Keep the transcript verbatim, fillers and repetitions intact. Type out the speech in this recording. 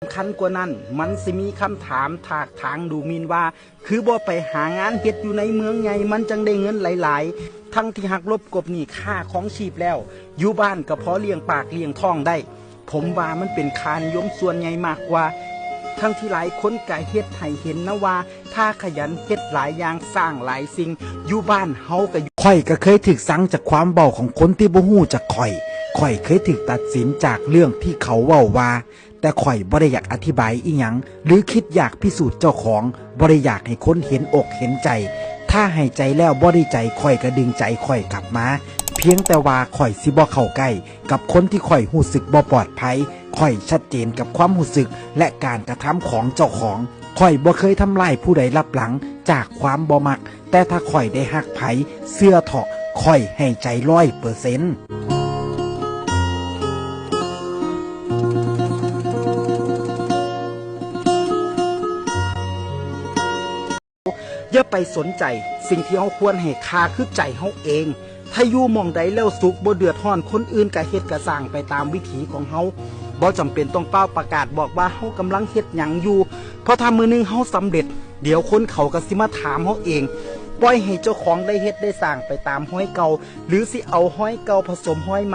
สำคัญกว่านั้น มันสิมีคำถามถากถางดูหมิ่นว่า คือบ่ไปหางานเฮ็ดอยู่ในเมืองใหญ่ มันจั่งได้เงินหลายๆ ทั้งที่หักลบกลบหนี้ค่าครองชีพแล้ว อยู่บ้านก็พอเลี้ยงปากเลี้ยงท้องได้ ผมว่ามันเป็นค่านิยมส่วนใหญ่มากกว่า ทั้งที่หลายคนก็เฮ็ดให้เห็นนะว่า ถ้าขยันเฮ็ดหลายอย่างสร้างหลายสิ่ง อยู่บ้านเฮาก็ ข้อยก็เคยถูกซังจากความเว้าของคนที่บ่ฮู้จักข้อย ข้อยเคยถูกตัดสินจากเรื่องที่เขาเว้าว่า แต่ข้อยบ่ได้อยากอธิบายอิหยัง หรือคิดอยากพิสูจน์เจ้าของ บ่ได้อยากให้คนเห็นอกเห็นใจ ถ้าให้ใจแล้วบ่ได้ใจ ข้อยก็ดึงใจข้อยกลับมา เพียงแต่ว่าข้อยสิบ่เข้าใกล้กับคนที่ข้อยรู้สึกบ่ปลอดภัย ข้อยชัดเจนกับความรู้สึกและการกระทำของเจ้าของ ข้อยบ่เคยทำร้ายผู้ใดลับหลังจากความบ่มัก แต่ถ้าข้อยได้ฮักไผ เชื่อเถาะ ข้อยให้ใจร้อยเปอร์เซ็นต์ อย่าไปสนใจ สิ่งที่เฮาควรให้ค่าคือใจเฮาเอง ถ้าอยู่หม่องใดแล้วสุข บ่เดือดร้อนคนอื่น ก็เฮ็ดก็สร้างไปตามวิถีของเฮา บ่จำเป็นต้องฟ้าวประกาศบอกว่าเฮากำลังเฮ็ดหยังอยู่ เพราะถ้ามื้อหนึ่งเฮาสำเร็จ เดี๋ยวคนเขาก็สิมาถามเฮาเอง ปล่อยให้เจ้าของได้เฮ็ดได้สร้างไปตามฮอยเก่า หรือสิเอาฮอยเก่าผสมฮอยใหม่